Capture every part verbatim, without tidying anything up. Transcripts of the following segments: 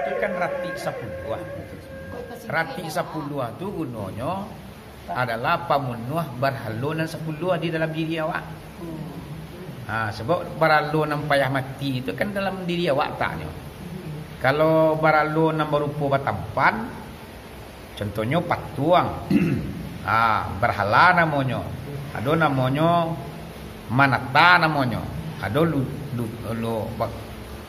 Itu kan ratik sapuluah. Ratik sapuluah tu gunonyo adalah pamunuah barhalo nan sapuluah di dalam diri awak. Ha, sabab barhalo nan payah mati tu kan dalam diri awak lataknyo. Kalau barhalo nan barupo batampan, contohnyo patuang. Ha, barhala namonyo. Ado namonyo manata namonyo. Ado lu-, lu-, lu-, ba-,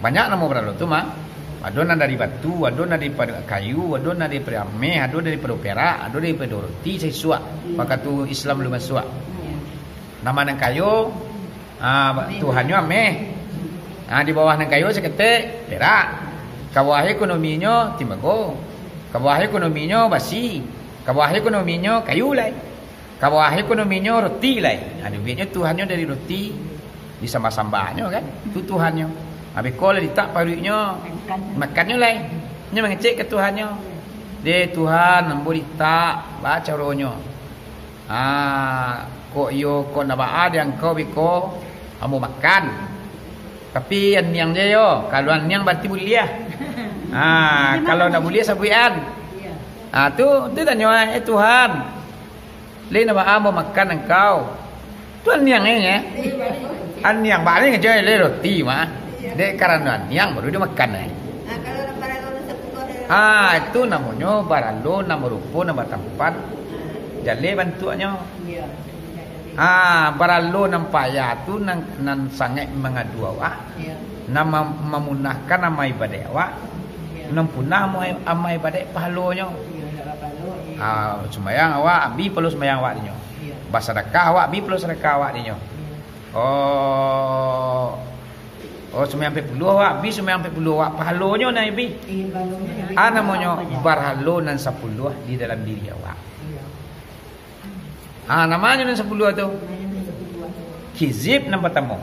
banyak namo barhalo tu mah. Ado nan dari batu, ado nan daripado kayu, ado nan daripado ameh, ado daripado perak, ado daripado roti saisuak. Wakatu Islam alun masuak. Nama nan kayo, ah, ba-, Tuhannyo ameh. Ah, di bawah nan kayo saketek, perak. Ka bawah ekonominyo, timbago. Ka bawah ekonominyo, basi. Ka bawah ekonominyo, kayu lai. Ka bawah ekonominyo, roti lai. Ah, duitnyo Tuhannyo dari roti, disambah-sambahnyo kan. Tu Tuhannyo. Ah, beko lah ditak paruiknyo, makannyo lai. Nyo mangecek ka Tuhannyo. "Deh Tuhan, ambo ditak, baa caronyo?" Ah, kok iyo, kok ndak baa di angkau beko, ambo makan. Tapi aniang je yo, kalau aniang barati buliah. Ah, kalau ndak buliah sabuikan. Ah, tu, tu tanyo, "Eh Tuhan, lai ndak baa ambo makan angkau?" Tu aniang e nyo. Aniang baa lai ngaja lai roti mah. Dek karano aniang baru dimakan ai. Ah, kalau nan baralo nan sapuluah tu? Ah, itu namonyo baralo nan barupo nan batampan. Jaleh bantuaknyo. Iyo. Ah, baralo nan payah tu nan, nan sangaik mangadu awak. Iyo. Nan mam-, mamunahkan amal ibadaik awak. Iyo. Nan punah amal, amal ibadaik pahalonyo. Iyo, ndak bapahalo, iyo. Ah, sumbayang awak, abih pahalo sumbayang awak dinyo. Iyo. Basadakah awak, abih pahalo sadakah awak dinyo. Iyo. Oh. Oh, sumbayang ampek puluah awak, abih sumbayang ampek puluah awak, pahalonyo nan abih. Iyo, pahalonyo nan abih. Ah, namonyo barhalo nan sapuluah di dalam diri awak. Iyo. Ah, namonyo nan sapuluah tu? Namonyo nan sapuluah tu. Kizib nan partamo.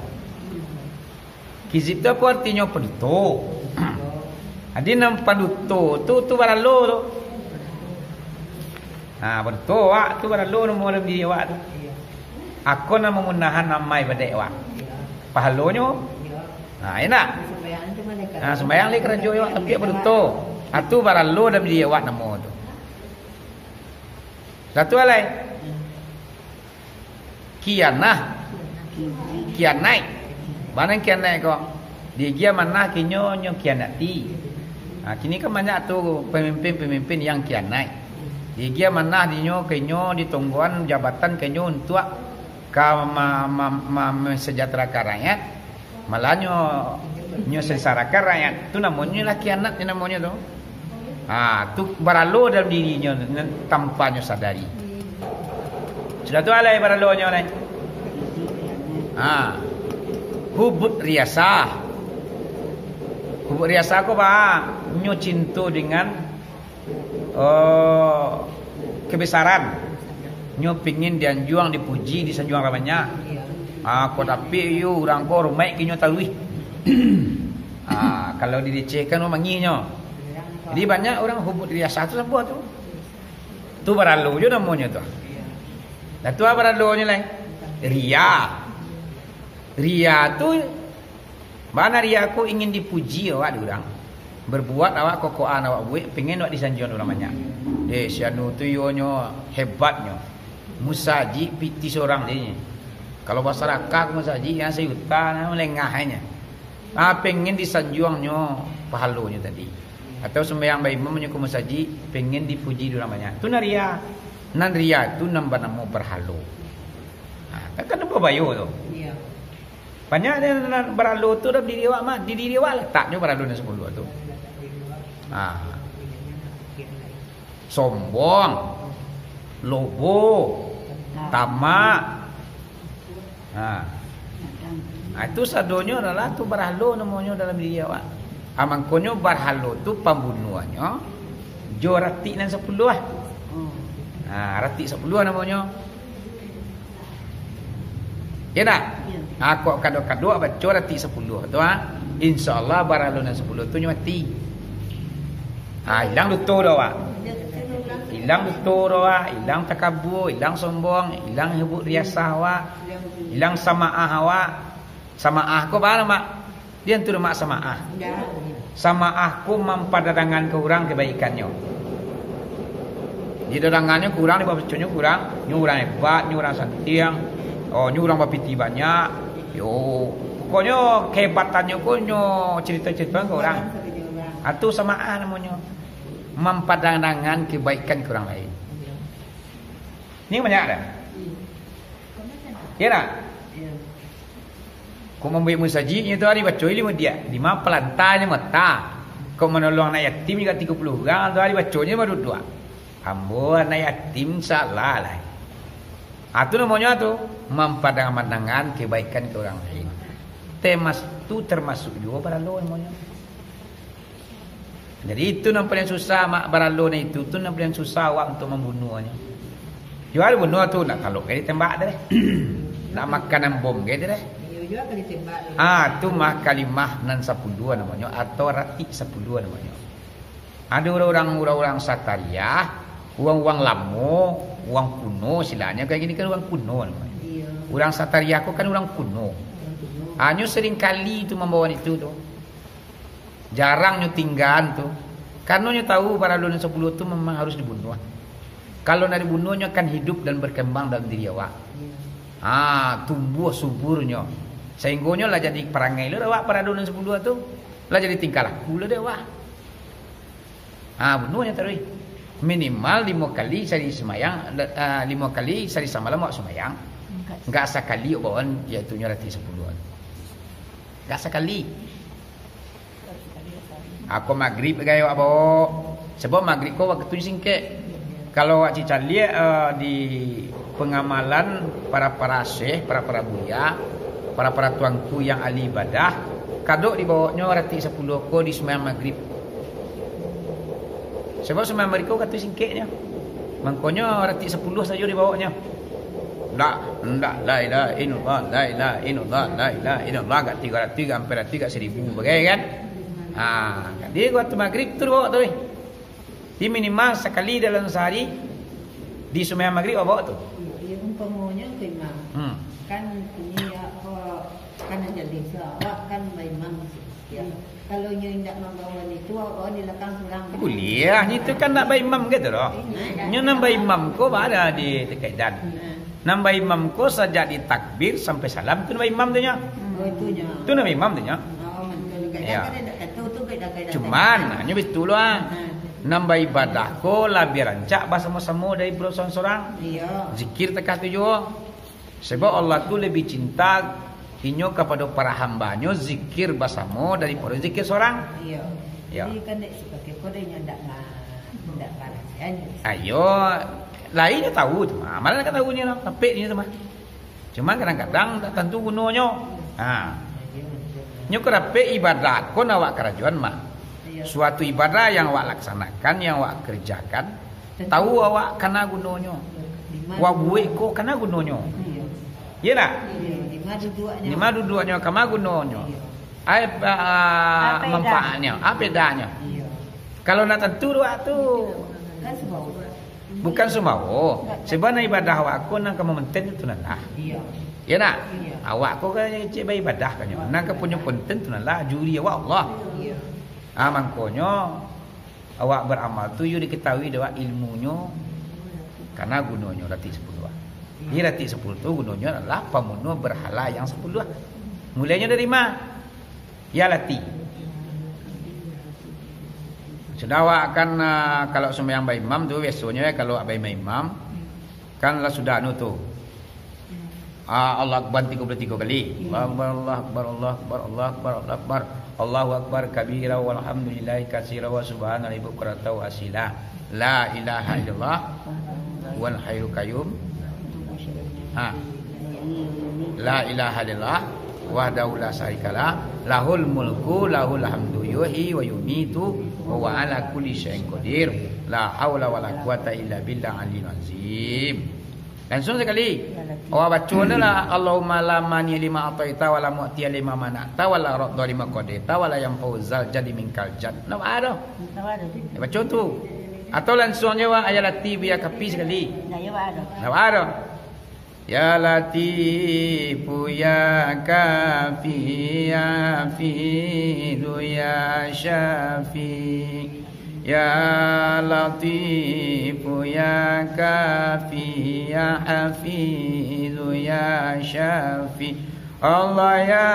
Kizib tu apo artinyo? Paduto. Jadi nan paduto tu, tu barhalo tu. Ha, paduto awak tu barhalo namo dalam diri awak tu. Ako nan mamunahan amal ibadaik awak. Pahalonyo. Ha, enak. Ha, sumbayang lai karajo awak, tapi paduto. Ha, tu barhalo dalam diri awak namo tu. Satu alai. Kianah. Kianaik. Bana kianaik ko. Diagiah manah ka inyo, nyo kianati. Ha, kini kan banyak tu pamimpin-pamimpin yang kianaik. Diagiah manah dinyo ka inyo, ditonggoan jabatan ka inyo untuak ka ma-, ma-, ma-, masejahterakan rakyat. Malah nyo, nyo sengsarakan rakyat. Tu namonyo lah kianat, nyo namonyo tu. Ha, tu barhalo dalam dirinyo, tanpa nyo sadari. Sudah tu alai barhalonyo alai. Ha. Hubut riasah. Hubut riasah ko ba, nyo cinto dengan Oh, kebesaran. Nyo pingin dianjuang, dipuji, disanjuang urang banyak. Ah, kok dapek yo urang ko hormaik ka inyo taruih. Ah, kalau dilecehkan, mangihnyo. Jadi banyak urang hubut riasah tu sabuah tu. Tu barhalo juo namonyo tu. Dah tu barhalonyo lai. Ria. Ria tu Bana ria ko ingin dipuji awak di urang. Berbuat awak kokoan awak buek, pengen awak disanjuang urang banyak. Eh, si anu tu iyonyo hebatnyo. Musajik pitih sorang dek inyo. Kalau basarakah ka musajik, yang sayuta, nah, malengah inyo. Ah, pengen disanjuangnyo pahalonyo tadi. Atau sumbayang baimam nyo ka musajik, pengen dipuji di urang banyak. Tu nan ria. Nan ria tu nan banamo barhalo. Nah, kan, kan babayo tu. Iyo. Banyak nan, nan barhalo tu dalam diri awak mah. Di diri awak lataknyo barhalo nan sapuluah tu. Ha. Sombong, lobo, tamak. Ha. Ha, itu sadonyo adalah tu barhalo namonyo dalam diri awak. Ha, mangkonyo barhalo tu pambunuahnyo jo ratik nan sapuluah. Ha, ratik sapuluah namonyo. Ya ndak? Ya. Ha, kok kadok-kadok baco ratik sapuluah tu, ha, insya Allah barhalo nan sapuluah tu nyo mati. Ha, ilang duto dah awak. Ilang duto dah awak, ilang takabua, ilang sombong, ilang hibuk riasah awak, ilang samaah awak. Samaah ko baa, Mak? Dian tu, Mak, samaah. Samaah ko mampadadangan ka urang kabaikannyo. Didadangannyo ka urang, dibaconnyo ka urang, nyo urang hebat, nyo urang santiang, oh, nyo urang bapiti banyak. Yo, pokoknyo kehebatannyo ko nyo carito-caritoan ka urang. Itu samaah namonyo. Mampadadangan kabaikan ka urang lain. Ni banyak dah. Iya ndak? Kok mambuek musajiknyo tu ari baco ilmu dia. Di ma palantanyo mata. Kok manolong anak yatim juga tigo puluah urang tu ari baconyo baduduak. Ambo anak yatim salah lai. Ah, tu namonyo tu, mampadadangan kabaikan ka urang lain. Termas-, tu termasuk juo barhalo namonyo. Jadi, itu nan paling susah, mak, barhalo nan itu tu nan paling susah awak untuk mambunuahnyo. Jua dibunuah tu, nak talok gai ditembak tu deh. Nak makanan bom gai tu deh. Ah, tu mah kalimah nan sapuluah namonyo, atau ratik sapuluah namonyo. Ado urang-urang, urang-urang Satariah, urang-urang lamo, urang kuno, silahnyo kayak gini kan urang kuno namonyo. Urang Satariah ko kan urang kuno. Hanyo seringkali tu mambawa itu tu. Jarang nyo tinggaan tu. Karano nyo tahu barhalo nan sapuluah tu memang harus dibunuah. Kalau ndak dibunuah, nyo akan hidup dan berkembang dalam diri awak. Ha, tumbuah suburnyo. Sahinggonyo lah jadi parangai lo dek awak barhalo nan sapuluah tu. Lah jadi tingkah laku lo dek awak. Ha, bunuahnyo taruih. Minimal limo kali sahari sumayang, ah, limo kali sahari samalam awak sumayang. Enggak sakali awak bawa, yaitunyo ratik sapuluah. Enggak sakali. Ako magrib gai awak bawa. Sebab magrib ko waktunyo singkek. Kalau awak cicaliak, eh, di pengamalan para-para syekh, para-para buya, para-para tuanku yang ahli ibadah, kadok dibawaknyo ratik sapuluah ko di sumbayang magrib. Sebab sumbayang magrib ko waktu singkeknyo. Mangkonyo ratik sapuluah sajo dibawaknyo. Ndak, ndak, la ilaha illallah, la ilaha illallah, la ilaha illallah, agak tigo ratuih, agak ampek ratuih, agak saribu, bagai kan? Ha, jadi waktu magrib tu bawa tu, eh. Jadi minimal sakali dalam sahari di sumbayang magrib bawa tu. Iyo, umpamonyo tu, Imam. Hmm. Kan ini, apo, kan jadi awak kan baimam. Ya. Kalau inyo indak mambawa itu, awak di lakang surang. Buliah, itu kan nak baimam gitu doh. Nah, nyo nan baimam ko bada di, di kaidan. Nah. Nan baimam ko sajak di takbir sampai salam tu nan baimam tu nyo. Oh, itu nyo. Tu nan baimam tu nyo. Oh, betul. Ya. Kadang-kadang indak tahu tu kaidan-kaidan. Cuman, nyo betul lah. Nah. Nan baibadah ko labiah rancak basamo-samo dari sorang-sorang. Iya. Zikir takah tu juo. Sebab Allah tu lebih cinta inyo kapado para hamba-Nyo zikir basamo daripado zikir sorang. Iyo. Iyo. Jadi kan dek sipake ko dek inyo ndak ma-, ndak marasian. Ayo, lain nyo tahu tu mah. Malah nak tahu nyo lah, rapek nyo tu mah. Cuma kadang-kadang ndak tantu gunonyo. Ha. Nyo ko rapek ibadah ko nan awak karajoan mah. Iyo. Suatu ibadah yang awak laksanakan, yang awak kerjakan, tahu awak kana gunonyo. Wak buek ko kana gunonyo. Iyo. Iyo ndak? Iyo, di ma duduaknyo. Di ma duduaknyo, kama gunonyo. Iyo. Ai, ah, manfaatnyo, apo edahnyo? Iyo. Kalau ndak tantu awak tu. Kan sumbawa. Bukan sumbawa. Sabananyo ibadah awak ko nan ka mamanten tu nan lah. Iyo. Iyo ndak? Iyo. Awak ko kan cek baibadah kanyo. Nan ka punyo panten tu nan lah, juri awak Allah. Iyo. Ah, mangkonyo awak baramal tu yo diketahui dek awak ilmunyo, kana gunonyo ratik sapuluah. Jadi ratik sapuluah tu gunonyo adalah pamunuah berhala yang sapuluah. Mulainyo dari ma? Ya lati. Sudah awak kan, ah, kalau sumbayang baimam tu, biasonyo ya, kalau baimam-imam, kan lah sudah anu tu. Ah, Allah Akbar tigo puluah tigo kali. Allahu Akbar, Allahu Akbar, Allahu Akbar, Allahu Akbar. Allahu Akbar kabira walhamdulillahi katsira wa subhanallahi bukratan wa asila. La ilaha illallah wal hayyul qayyum. Ha. La ilaha illallah Wahdahu la syarikalah, lahul mulku, lahul hamdu, yuhyi wa yumitu, wa huwa ala kulli syai'in qadir. La haula wala quwata illa billahil aliyyil azim. Langsuang sakali. Awak baco tu lah, Allahumma la mani' lima a'taita wa la mu'tiya lima mana'ta wa la radda lima qadaita wa la yanfa'u dzal jaddi minkal jadd. Ndak baa doh. Ndak baa doh. Ya, baco tu. Atau langsuang je, wak, ya Latif, ya Kafi sakali. Ndak baa doh. Ndak baa doh. Ya Latifu, ya Kafi, ya Hafizu, ya Syafi. Ya Latifu, ya Kafi, ya Hafizu, ya Syafi. Allah ya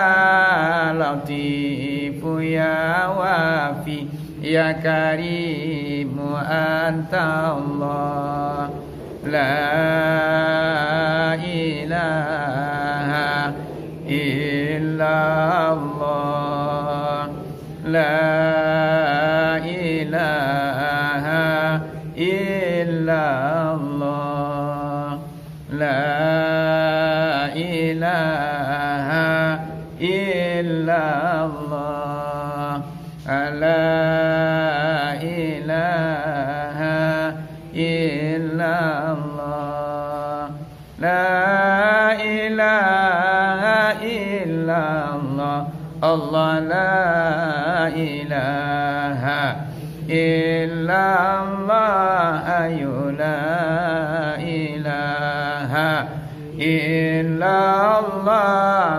Latifu ya Wafi, ya Karimu Anta Allah. La ilaha illallah. La ilaha illallah. La ilaha illallah. La ilaha illallah. La ilaha illallah. Allah la ilaha illallah, hayyu la ilaha illallah,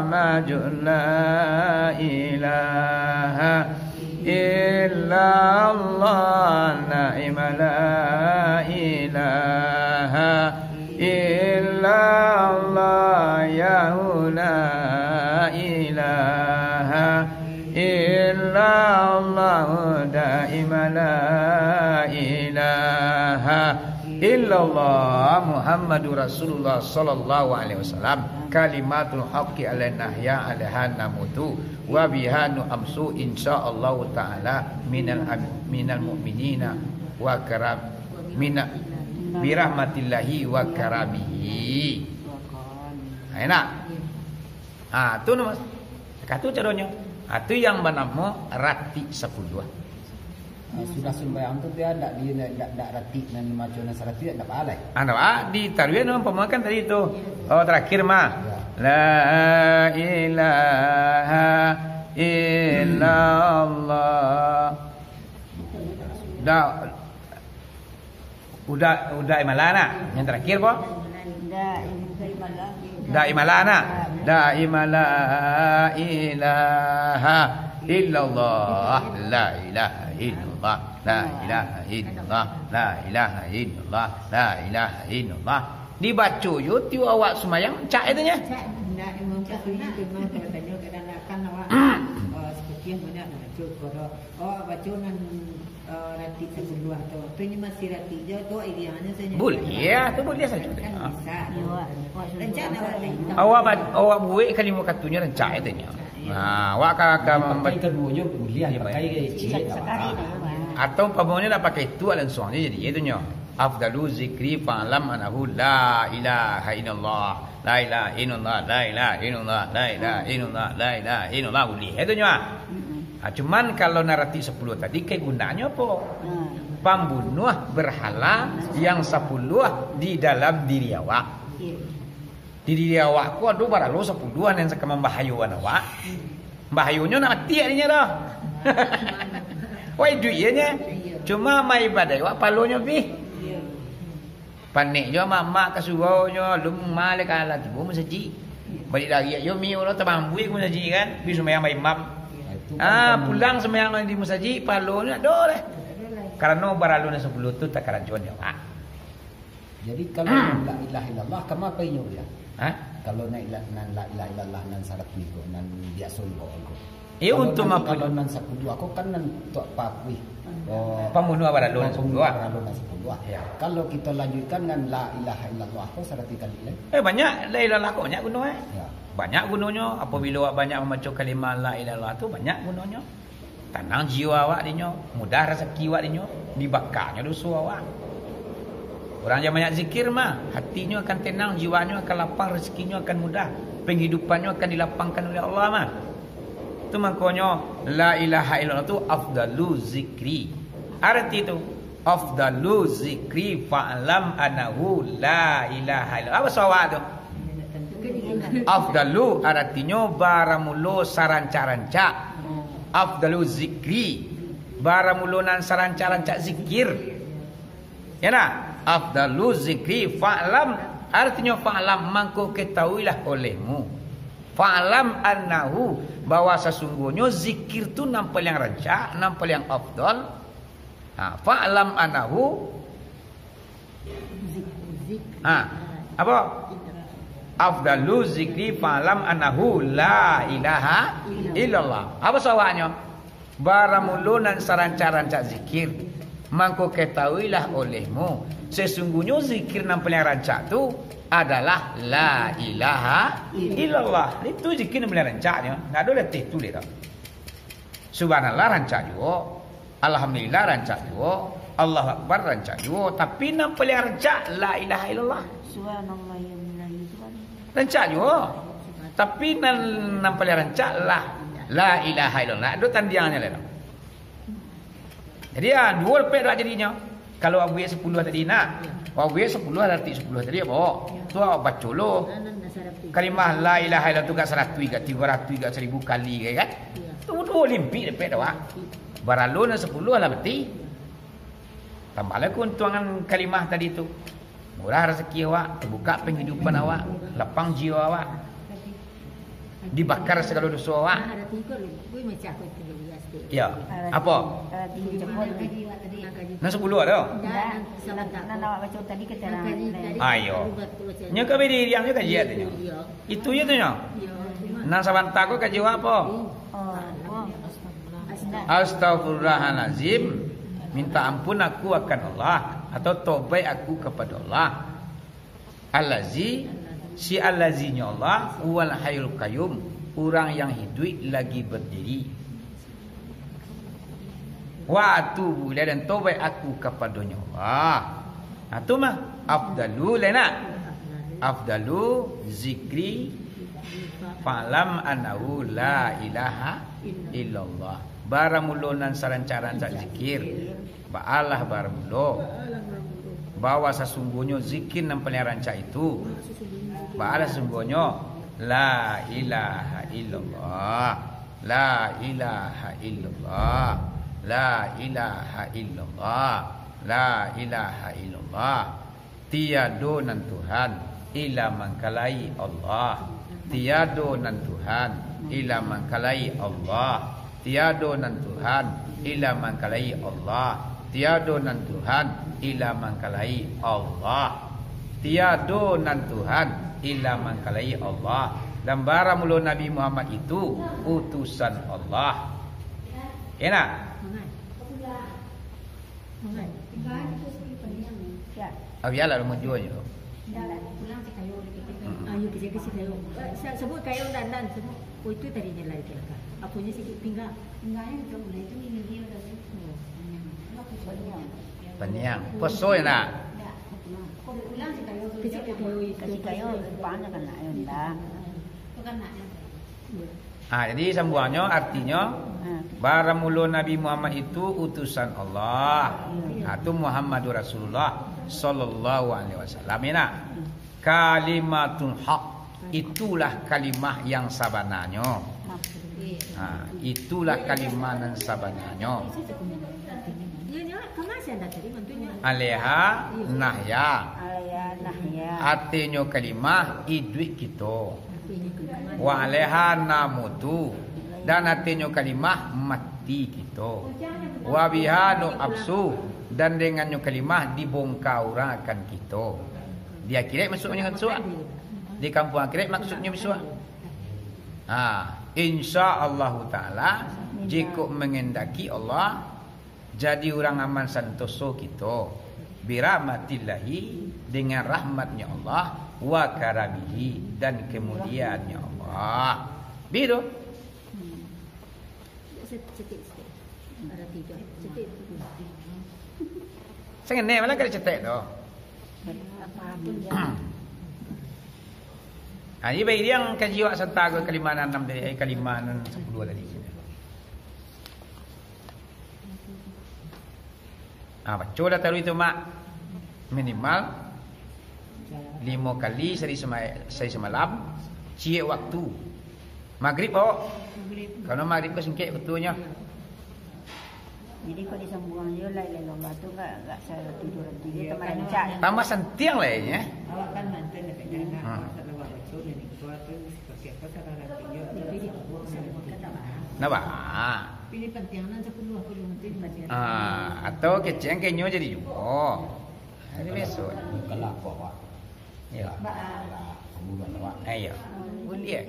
majud la ilaha illallah, naim la ilaha illallah, yahu la ilaha illallah, daim la ilaha illallah, Muhammadur Rasulullah sallallahu alaihi wasallam, kalimatul haqqi alaina nahya alaiha namutu, wa biha nu'amsu insyaallahu ta'ala minal am-, minal mu'minina wa karam-, mina-, birahmatillahi wa karamihi. Ha, enak. Ha, tu nama. Katu caronyo. Ha, tu yang banamo ratik sapuluah. Ah, sudah sumbayang tu, dia ndak di, ndak, ndak ratik nan maco nan saratuih, ndak baa lai. Ah, ndak baa, ditaruih anu, umpamo kan tadi tu. Oh, terakhir mah. Ya. La ilaha illallah. Dah, udah, udah imala nak. Yang terakhir, po? Dah imala. Dah imala nak. Dah imala ilaha illallah. La ilaha illallah. La ilaha illallah. La ilaha illallah. La ilaha illallah. Dibaco yo tiok awak sumbayang, cak itu nya. Cak, ndak, memang cak sunat tu, memang kalau tanyo kadang-kadang awak, eh, seperti yang banyak baco, kalau awak baco nan, eh, ratik sapuluah tu, tu nyo masih ratik je tu, idealnyo sajo. Boleh, ya, tu boleh sajo. Kan bisa. Yo, awak, awak sudah. Rencana awak lain. Awak ba-, awak buek kalimo katunyo rancak itu nyo. Nah, awak ka, ka Dipakai mambaca kaduonyo buliah, dipakai ka ciek, ndak apa-apa. Atau umpamonyo ndak pakai tu, langsuang aja jadi itu nyo. Afdalu zikri fa'lam annahu la ilaha illallah. La ilaha illallah, la ilaha illallah, la ilaha illallah, la ilaha illallah. Buliah itu nyo. Ah, cuman kalau nan ratik sapuluah tadi, ka gunonyo apo? Pambunuah berhala yang sapuluah di dalam diri awak. Di diri awak ko ado baralo sapuluah nan ka mambahayokan awak. Bahayonyo nak mati adinyo tu. Wah, iduik iye nyo. Cuma mai badai awak palonyo pih. Panek jo mamak ka surau nyo, lun maleh kalah tibo musajik. Balik lagi yo mi ulo tabambuih ka musajik kan, pi sumbayang baimam. Ah, pulang sumbayang di musajik, palonyo ado leh. Karano baralo nan sapuluah tu takarajo di awak. Jadi, kalau nan la ilaha illallah, kama painyo, Buya? Hah? Kalau nan ila-, nan la ilaha illallah nan saratuih ko, nan biaso dibawa ko. Iyo, kalau untuak nan, mapo? Kalau nan sapuluah ko kan nan untuak pakuih. Oh, pambunuah baralo nan sapuluah. Pambunuah baralo nan sapuluah. Ya. Kalau kito lanjuikkan dengan la ilaha illallah ko saratuih kali lai? Eh, banyak la ilaha illallah ko, banyak guno, eh. Ya. Banyak gunonyo, apabilo awak banyak mambaco kalimah la ilaha illallah tu, banyak gunonyo. Tanang jiwa awak dinyo, mudah rasaki awak dinyo, dibakanyo doso awak. Urang jan banyak zikir mah, hatinyo akan tenang, jiwanyo akan lapang, rasakinyo akan mudah. Penghidupannya akan dilapangkan oleh Allah mah. Itu mangkonyo la ilaha illallah tu afdalu zikri. Arti tu, afdalu zikri fa'lam annahu la ilaha illallah. Apa sawak tu? Afdalu artinyo baramulo sarancak-rancak. Afdalu zikri, baramulo nan sarancak-rancak zikir. Ya nah, afdalu zikri fa'lam, artinyo fa'lam, mangko ketahuilah olehmu. Fa'lam annahu, bahwa sasungguhnyo zikir tu nan paliang rancak, nan paliang afdal. Ha, fa'lam annahu. Ha, apa? Afdalu zikri fa'lam annahu la ilaha illallah. Apa sawaknyo? Baramulo nan sarancak-rancak zikir, mangko ketahuilah olehmu, sasungguhnyo zikir nan paliang rancak tu adalah la ilaha illallah. Itu zikir nan paliang rancaknyo. Ndak ado latih tu leh tu. Subhanallah rancak juo, alhamdulillah rancak juo, Allahu Akbar rancak juo, tapi nan paliang rancak la ilaha illallah. Subhanallah ya billahi, subhanallah. Rancak juo. Tapi nan, nan paliang rancak lah la ilaha illallah. Ado tandiangnyo lah tu. Jadi, ah, duo dapek dak jadinyo. Kalau abuik sapuluah tadi nak, abuik sapuluah, arti sapuluah tadi apo? Tu awak baco lo. Kalimah la ilaha illallah tu gak saratuih, gak tigo ratuih, gak saribu kali, kan? Tu duo limpik dapek dak, wak. Baralo nan sapuluah lah beti. Tambahlah keuntungan kalimah tadi tu. Murah rasaki awak, tabuka panghidupan awak, lapang jiwa awak, dibakar sagalo doso awak. Ya. Apo? Nan sapuluah tu? Nan awak baco tadi keterangan. Ayo. Nyo ka biri diam nyo kaji atinyo. Itu je tu nyo. Nan sabanta ko kaji awak apo? Astagfirullahalazim, minta ampun aku akan Allah, atau tobaik aku kepada Allah. Allazi, si Allazinyo Allah, huwal hayyul qayyum, urang yang hiduik lagi berdiri. Wa atubu ilaih, dan tobaik aku kapadonyo Allah. Nah, tu mah afdalu, lain nak? Afdalu zikri fa'lam annahu la ilaha illallah. Baramulo nan sarancak-rancak zikir, baalah baramulo bahwa sasungguhnyo zikir nan paliang rancak itu, baalah sasungguhnyo la ilaha illallah, la ilaha illallah, la ilaha illallah, la ilaha illallah. Tiado nan Tuhan ila mangkalai Allah. Tiado nan Tuhan ila mangkalai Allah. Tiado nan Tuhan ila mangkalai Allah. Tiado nan Tuhan ila mangkalai Allah. Tiado nan Tuhan ila mangkalai Allah. Dan baramulo Nabi Muhammad itu utusan Allah. Enak? Mangai. Mangai. Siap. Ah, bialah, lamo juo nyo. Ndak, pulang si kayo. Mm-mm. Ah, yo, kecil-kecil kayo. Eh, sa-, sebut kayo dan, dan, sebut. Oh, itu tadinya lari ke belakang. Apunyo sikit pinggang. Pinggangnyo itu mulai itu, ini dia udah tu. Oh. Paniang. Poso yo nak? Ndak, pulang. Kok pulang si kayo tu? Kecil kayo itu. Kasih kayo, depan kan nak, yo, ndak. Itu kan nak, ya. Iya. Ha, jadi sambuangnyo, artinyo, ha, baramulo Nabi Muhammad itu utusan Allah. Ha, tu Muhammadur Rasulullah sallallahu alaihi wasallam, ya nak? Kalimatul haq, itulah kalimah yang sabananyo. Ha, itulah kalimah nan sabananyo. Alaiha nahya. Alaiha nahya. Artinyo kalimah iduik kito. Wa alaiha namutu. Dan artinyo kalimah mati kito. Wa biha nu'absu. Dan dengannyo kalimah dibongka urang akan kito. Di akhirat maksudnyo bisuak. Di kampuang akhirat maksudnyo bisuak. Ha, insya Allahu Ta'ala, jikok manghendaki Allah, jadi urang aman santoso kito, birahmatillahi, dengan rahmatnya Allah, wa karamihi, dan kemuliaannya Allah. Bitu. Hmm. Sik-, sikit, sikit. Ada tiga. Sikit. Sangenek malah kada cetek tu. Apa pun ya. Ha, jadi bairiang kaji awak saranta ko kalima nan anam tadi, eh, kalima nan sapuluah tadi. Ha, baco lah taruih tu, Mak. Minimal limo kali sahari sema-, sahari samalam, ciek waktu. Magrib, awak. Karano magrib ko singkek waktunyo. Jadi, kok disambuang jo la ilaha illallah tu, agak, agak satidur-tidur, tambah rancak. Tambah santiang lah, ya. Awak kan mantan dekat jalan, hmm, awak salawat baco, dan itu apa, pakai apa, salah rapi, ya. Tapi dibuang, salah rapi. Nah, bah. Pilih pantiang nan sapuluah puluah nanti dibaca. Ah, atau kecek kan nyo jadi juo. Jadi besok. Bukanlah apa, Pak. Ya. Ba-, ah. Bukan, Pak. Eh, ya. Buliah.